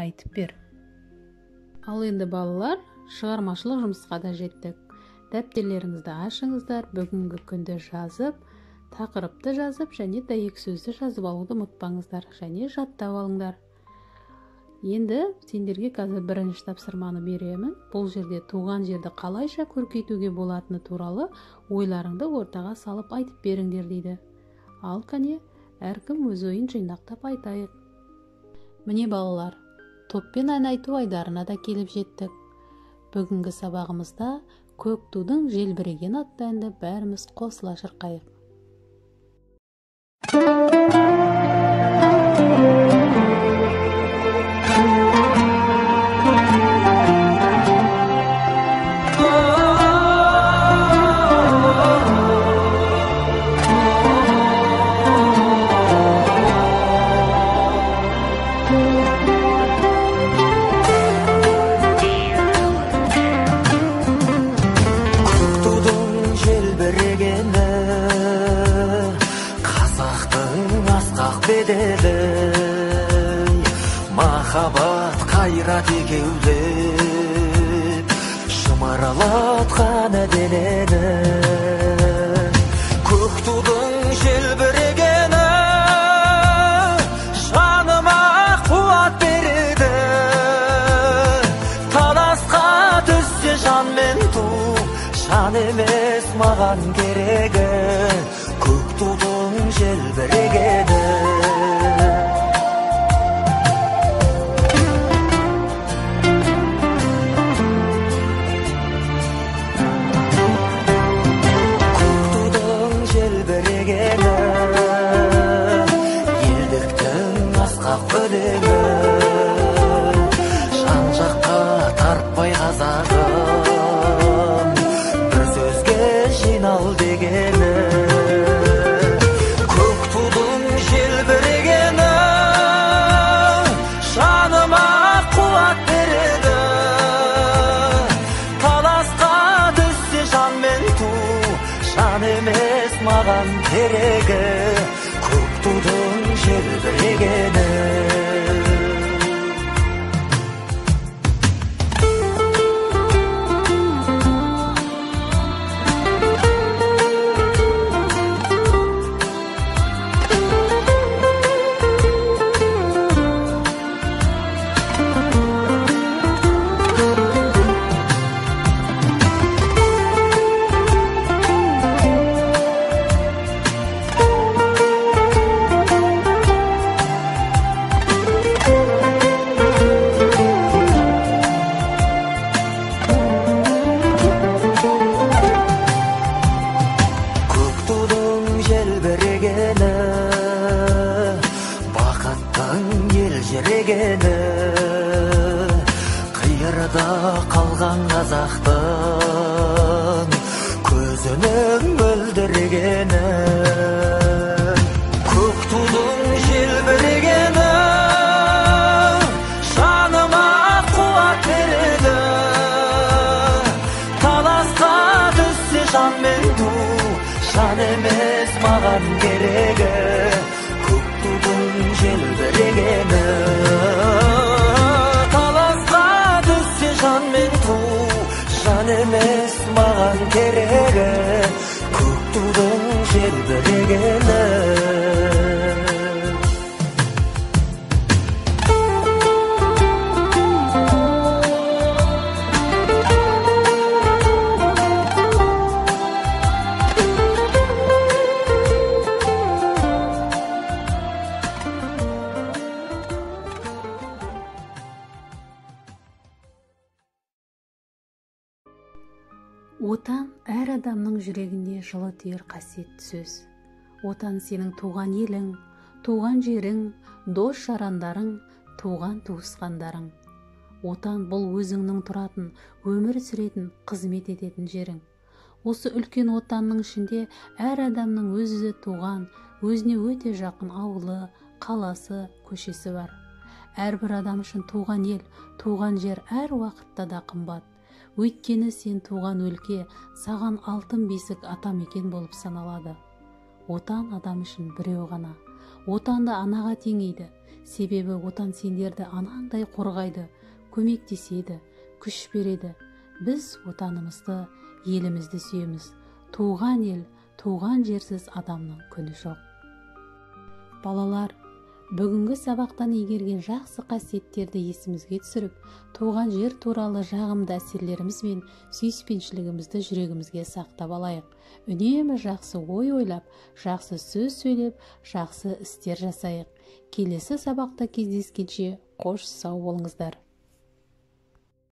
Айтып бер. Ал енді балалар, шығармашылық жұмысқа да жеттік. Дәптерлеріңізді ашыңыздар, бүгінгі күнді жазып, тақырыпты жазып және дәйек сөзді жазып алуды ұмытпаңыздар және жаттап алыңдар. Енді сендерге қазір бірінші тапсырманы беремін. Бұл жерде туған жерді қалайша көркейтуге болатыны туралы ойларыңды ортаға салып айтып беріңдер дейді. Ал кәне, әркім өз ойын жинақтап айтайық. Міне балалар, топпен ән айту айдарына да келіп жеттік. Бүгінгі сабағымызда көк тудың желбіреген атты әнді бәріміз қосыла шырқайық. Махаббат қайрат екеулеп шымырлатқан денені, көк тудың желбірегені жаныма қуат береді. Таласқа түссе жан мен ту, жан емес маған керегі, көк тудың желбірегені. Жан-жаққа тартпай қазағым, бір сөзге жинал дегені, көк тудың желбірегені жаныма қуат береді. Таласқа түссе жан мен ту, жан емес маған керегі, көк тудың желбірегені. Қиырда қалған қазақтың көзінің мөлдірегені, көк тудың желбірегені жаныма қуат береді. Таласқа түссе жан мен ту, жан емес маған керегі, көк тудың желбірегені. Таласқа түссе жан мен ту, жан емес маған керегі, көк тудың желбірегені. Отан әр адамның жүрегінде жылы түйер қасиетті сөз. Отан сенің туған елің, туған жерің, дос жарандарың, туған туысқандарың. Отан бұл өзіңнің тұратын, өмір сүретін, қызмет ететін жерің. Осы үлкен отанның ішінде әр адамның өзі туған, өзіне өте жақын ауылы, қаласы, көшесі бар. Әрбір адам үшін туған ел, туған жер әр уақытта да қымбат. Өйткені сен туған өлке, саған алтын бесік атамекен болып саналады. Отан адам үшін біреу ғана. Отанды анаға теңейді. Себебі отан сендерді анаңдай қорғайды, көмектеседі, күш береді. Біз отанымызды, елімізді сүйеміз. Туған ел, туған жерсіз адамның күні жоқ. Балалар, бүгінгі сабақтан игерген жақсы қасиеттерді есімізге түсіріп, туған жер туралы жағымды әсерлеріміз бен сүйіспеншілігімізді жүрегімізге сақтап алайық. Үнемі жақсы ой ойлап, жақсы сөз сөйлеп, жақсы істер жасайық. Келесі сабақта кездескенше қош сау болыңыздар.